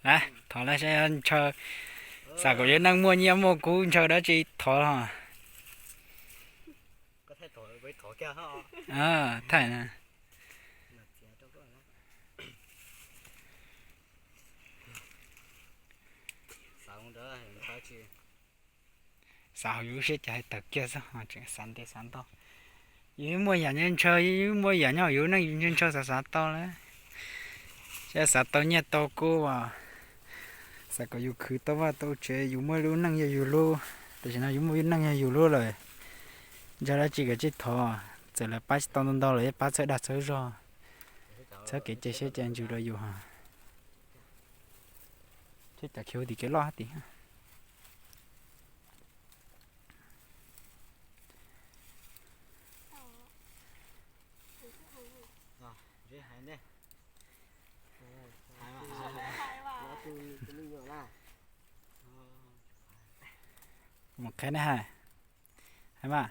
Lawv thov lawv saib ntshaw, xav kom yus neej muaj nyiaj muaj kub ntshaw dab tsi thov los. Thaij na. Xav hauv yus lub siab cas hais tawm kiag xwb ho tseem xav ntev xav ntau. Yus muaj yam ntshaw, yus muaj yam nyob hauv yus neej yus ntshaw xav xav tau lawm. Saib xav tau nyiaj tau kub as, xav kom yus khwv tau vaj tau tsev, yus muaj lub neej yog yus lub. Tam sim no yus muaj lub neej yog yus lub lawm, ntshaw dab tsi kav tsij thov. Txawm lawv pab tsis tau ntau ntau los yeej pab txhawb dag txhawb zog, txhawb kev cia siab cia ntsws rau yus. Thiab cov khiv tim kev loj hab tim. Mus qhia nej hais, hais mas.